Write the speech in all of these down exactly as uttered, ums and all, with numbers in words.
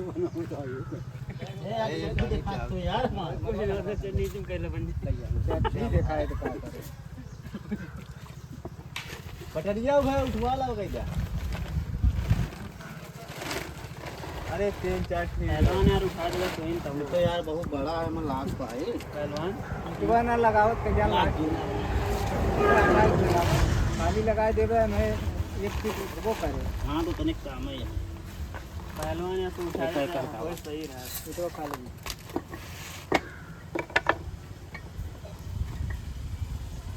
ए, यार, ये भी दिखा तो यार, मार। कुछ नहीं, कुछ नहीं, तुम कर लो बंद। नहीं दिखाए तो का करे? पटरिया भाई उठवा ला गई जा। अरे, तीन चार ठीक है। पहलवान यार उठा देगा, कोई नहीं, तब तो यार बहुत बड़ा है, मैं लाग पाए। पहलवान? उठवा ना लगावत के जा लाग। खाली लगा देबे, हमें एक फीट उठबो करे। हाँ, तो तनिक काम है। पहलवान या तो उठा एक, एक, लेता है, एक, कोई सही रहा। इधरो खा लेंगे।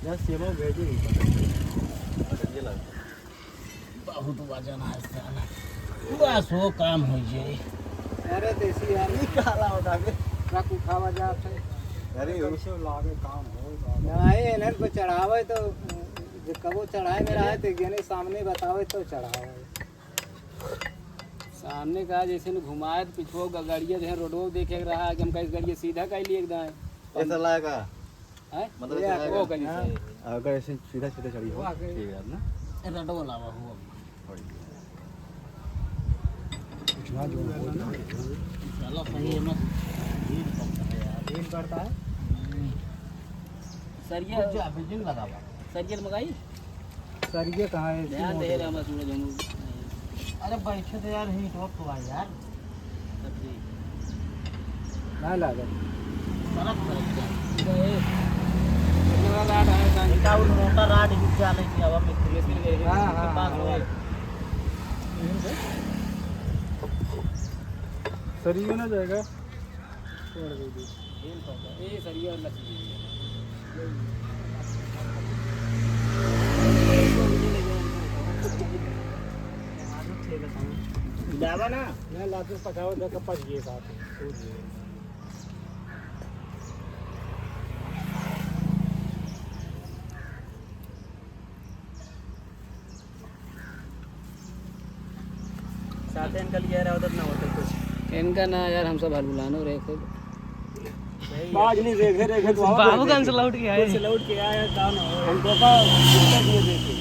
यार, सेवा भेजी नहीं पता। ये ला। बहुत वजन है साला। बस वो काम हो जाए। अरे, देसी यार, ये काला होता है। ट्रक उठावा जात है। अरे, तो कैसे लागे काम हो, बाबा। नहीं, इन्हन पे चढ़ावे तो, जो कबो चढ़ाए में रहे, तो एक जने सामने बतावे तो चढ़ावे। सामने का जैसे न घुमाए तो पिछुआ ग-, गड़िया देहे, रोडवो देखे के रहा कि हम कहीं गड़िया सीधा कर लिए एकदम। ऐसा लागा? हैं? मतलब ये ऐसा आगे लागा? वो कहीं से। हाँ। अगर ऐसे सीधा सीधा चढ़ी हो, वाह, ठीक है ना? ए, रोडवो लावा हो अब। बढ़िया। पिछुआ जो हो, चलो सही है, मत। ये पड़ता है यार। ये पड़ता है? हम्म। सरिया। कुछ जा, बिल्डिंग लगावा। सरिया मंगाई? सरिया कहाँ है? ध्यान दे रहा, बस सूरज हम। अरे बैठे तो यार, यहीं ठोक तो भाई यार। सब ठीक। ना लागत। सड़क पर क्या? इधर ये, इधर वाला राड है, इनका वो रोटा राड ही जा नहीं किया, अब हम इसके हाँ, हाँ, पास हाँ। हुए। सरिया ना जाएगा। छोड़ दे दे। ये सरिया वाला चीज है। जावा ना। मैं लाते पकावा, दे के पच गए साथ। साथे इनका लिया रहा होता ना होता कुछ। इनका ना यार, हम सब हलबुलानो रहे खुद। आज नहीं देखे, देखे तो आओ बाबूगंज से लौट के आए। से लौट के आए, काम हो। हम तो का दिक्कत नहीं देखे।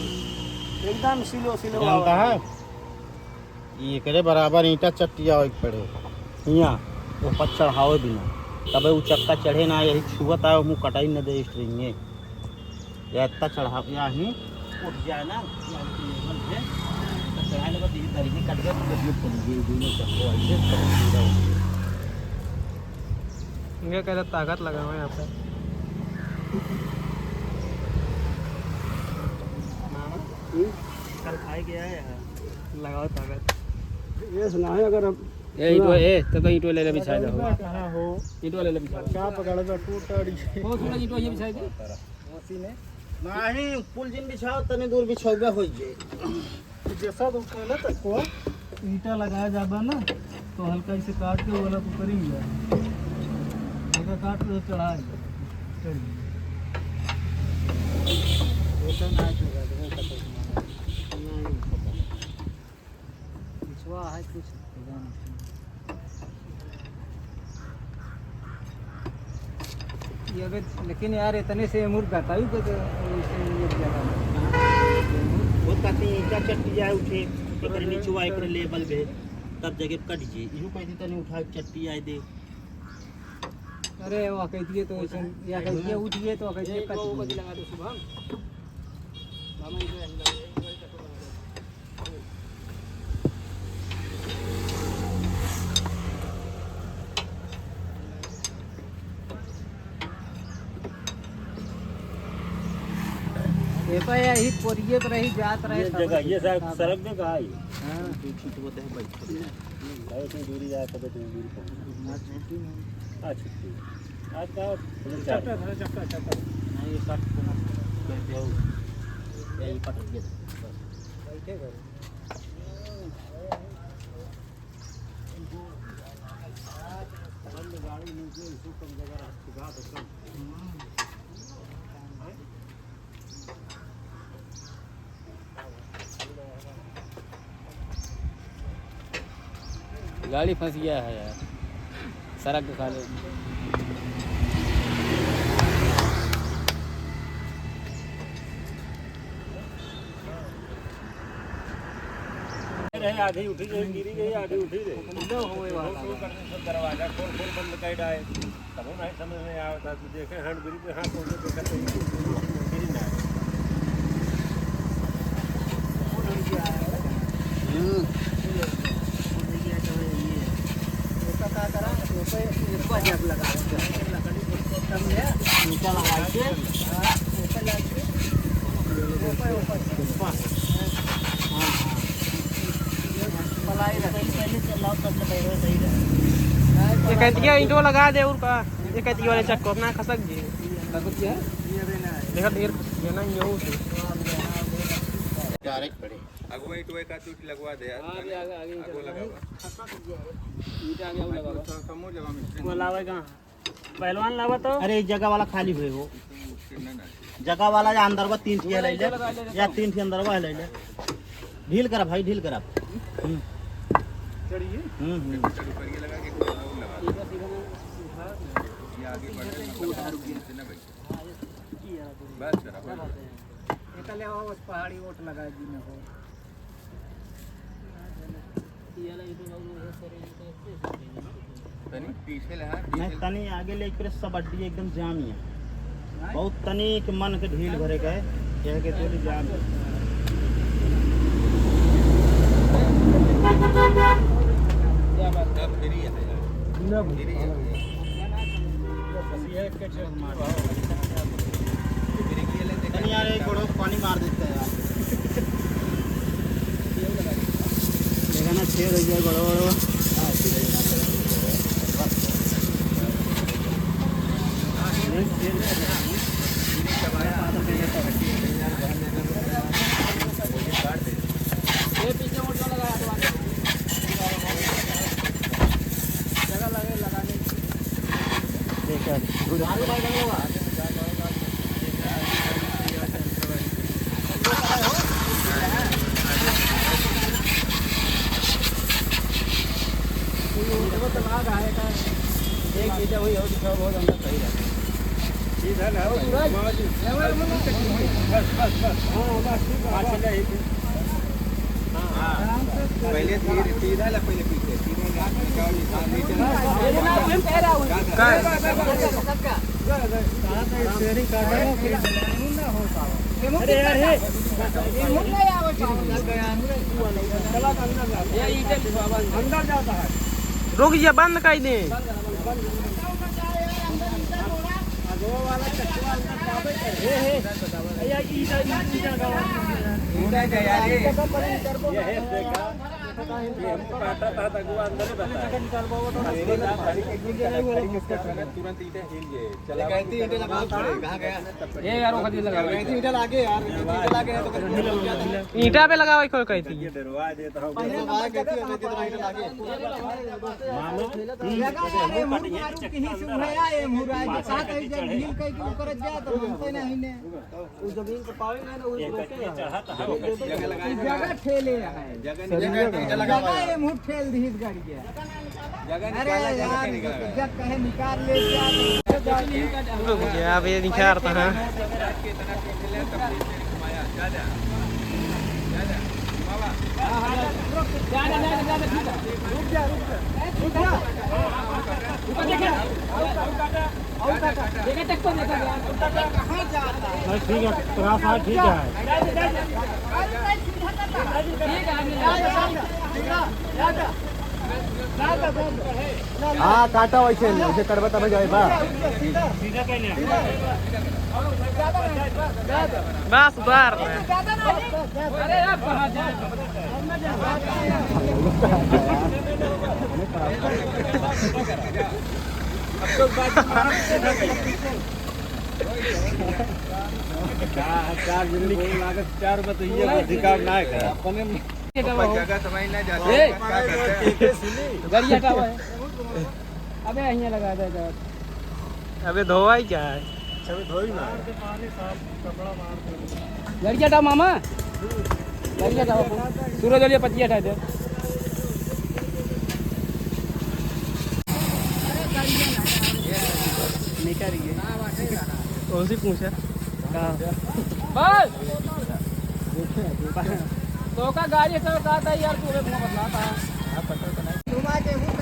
एकदम सिलो, सिलो जानता है? ई एकरे बराबर ईंटा चट्टिया होई के पड़े। हियाँ, ऊपर चढ़ावे बिना। तबे ऊ चक्का चढ़े ना, यही छुअत आए, मुँह कटाई न दे स्ट्रिंगे। या इतना चढ़ा, या ही उठ जाए ना, या ही लेवल पे, तो चढ़ाए लगा, धीरे धीरे कट गया, तो ये पड़ गई, दोनों चक्को ऐसे पड़ गई। इनका कहते ताकत लगाओ यहाँ पे। मामा, हम्म? कल खाए के आए हैं। लगाओ ताकत। ये सुना है, अगर हम ए, ईंटवा, ए, तो, तो ईंटवा ले ले बिछा दे। कहाँ हो? ईंटवा ले ले बिछा दे। का पकड़ दो, टूट टाड़ी। वो थोड़ा ईंटवा ये बिछा दे। नहीं, पुल जिन बिछाओ, तनी दूर बिछाओ, हो जाए। जैसा तो उठा ना, तो को ईंटा लगाया जाबा ना, तो हल्का इसे काट के वो वाला ऊपर ही मिला। हल्का काट के चढ़ा दे। चल। वो तो ना चढ़ा दे, वो पता नहीं। नहीं, पता नहीं। पिछवा है कुछ, पता नहीं। ये अबे, लेकिन यार, इतने से मुर्गा था, यू के तो, इससे ये ज्यादा। वो कहती ईंटा चट्टी जाए उठे, एक नीचे हुआ, एक लेवल पे, तब जाके कट जे। इहू कहती तनी उठा चट्टी आए दे। अरे, वो कहती है तो ऐसे, या कहती है उठिए तो कहती है एक कट वो जे। लगा दो शुभम। मामा इधर है, इधर है। ये तो यही कोरिये पे रही, जात रहे, ये सब जगह, ये सब हाँ। सड़क में कहाँ है? हाँ। ये खींच वो तो है भाई। भाई, इतनी दूरी जाए, तब इतनी दूरी पहुँच। आज छुट्टी नहीं। आज छुट्टी। आज का? चक्कर, चक्कर, चक्कर। नहीं, ये कट को मत। यही पटक दे। बस। बैठे करो। गाड़ी फंस गया है यार, सड़क के खाले। आधी उठी रही, गिरी गई, आधी उठी रही। लो, होए वाला। सब दरवाजा खोल खोल बंद कर डाए, तब नहीं समझ में आवता। तू देखे हैंड ब्रेक पे हाथ खोल के देखा तो गिरी ना। हम्म। ऊपर लगा के। हाँ, ऊपर लगा के। ऊपर, ऊपर। ऊपर। हाँ, हाँ। एक एतिया ईंटो लगा दे और का, एक एतिया वाले चक्कर ना खसक जी। देखा ढेर खसिया ना, ये हो से। डायरेक्ट पड़े। अगुआ ईंटो एक आध लगवा दे यार। हाँ, अभी आगे, आगे ईंटो आगो लगा। लगावा। ईंटा आगे आगो लगावा। तो समूह जगह में। वो लावे कहाँ? पहलवान लावा तो। अरे, ई जगह वाला खाली हुए हो। जगह वाला या अंदर बा, तीन ठे ले ले, या तीन ठे अंदर बा ले ले। ढील करा भाई, ढील करा। हम्म। चढ़िए। हम्म, हम्म। बस करा, बस। निकले हो, बस पहाड़ी ओट लगा जी में हो। तनी पीछे ले, हाँ, नहीं, पीछे। तनी आगे ले, फिर सब अड्डी एकदम जाम ही है। बहुत तनी के मन के ढील भरे गए, कह के चली जाम है। क्या बात है? फ्री है। फ्री है। तनी यार, एक गोड़ो पानी मार देते हैं यार। देखा ना, छेद हो गया गोड़ो, गोड़ो। ये पीछे मुड़ जाओ, लगा दो। जगह लगे, लगाने। देखा। एक चीज हुई हो, दिखाओ, बहुत अंदर सही रहता है। ठीक है ना? बस, बस, बस। हाँ, बस, ठीक है। हाँ, पहले धीरे, सीधा ला, पहले पीछे, सीधा ला, नीचे ला। अरे यार, हे। अंदर जाता है। रुक जा, बंद कर दे। तुरंत ईंटे हिल गए। चला कहती ईंटे लगाओ, छोड़े, कहाँ गया? ये यार, वो खाली लगा। कहती ईंटे लागे यार, ईंटे लागे हैं तो कहती ईंटा पे लगाओ, एक और कहती है। पहले नंबर जगह कहाँ पर है? जगह यार, ये मुड़ मारू कहीं से उड़े आए, मुड़ आए, तो कहाँ कहीं जब ढील कहीं के ऊपर जा, तो मानते नहीं ने। वो जमीन पर पावे ना, वो रोके हैं। जगह ठेले हैं। जगह, जगह ये मुड़ ठेल दी इस गाड़ी के। अरे यार, जब कहे निकाल ले क्या? रुक जा, अब ये निकालता है। बस ठीक है, थोड़ा सा ठीक है। हाँ, काटा वैसे नहीं, वैसे करबा तब जाए बा। बस उतार रहे हैं। चार, चार दिन गोल लागत, चार बतैया अधिकार ना है। अपने जगह तो मैं ना जाते। ए! का करते हैं? गाड़ी हटावा है। अबे, यहाँ लगा दे, दे। अबे, धोवाई क्या है? अबे, धोई ना। गाड़ी हटाओ, मामा। गाड़ी हटाओ। सूरज वाली पतिया हटा दे। निकल रही है। कौन सी पूछा? बस। तो का गाड़ी से कहा था यार, तू हमें मुंह बदला था। हाँ, पता तो नहीं। घुमा के हूँ